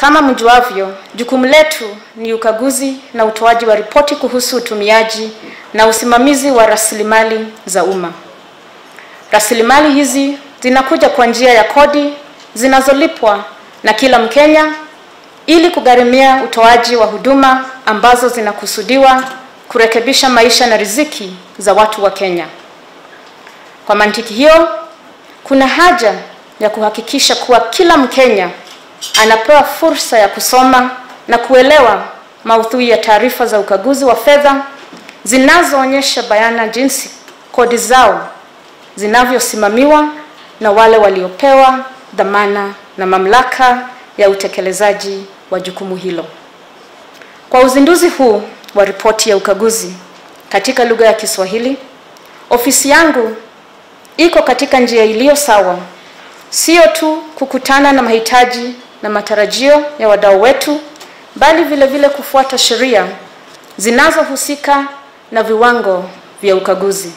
Kama mjuavyo, jukumu letu ni ukaguzi na utoaji wa ripoti kuhusu utumiaji na usimamizi wa rasilimali za umma. Rasilimali hizi zinakuja kwa njia ya kodi zinazolipwa na kila Mkenya ili kugharimia utoaji wa huduma ambazo zinakusudiwa kurekebisha maisha na riziki za watu wa Kenya. Kwa mantiki hiyo, kuna haja ya kuhakikisha kuwa kila Mkenya anapewa fursa ya kusoma na kuelewa maudhui ya taarifa za ukaguzi wa fedha zinazoonyesha bayana jinsi kodi zao zinavyosimamiwa na wale waliopewa dhamana na mamlaka ya utekelezaji wa jukumu hilo. Kwa uzinduzi huu wa ripoti ya ukaguzi katika lugha ya Kiswahili, ofisi yangu iko katika njia iliyo sawa, sio tu kukutana na mahitaji na matarajio ya wadau wetu, bali vile vile kufuata sheria zinazohusika na viwango vya ukaguzi.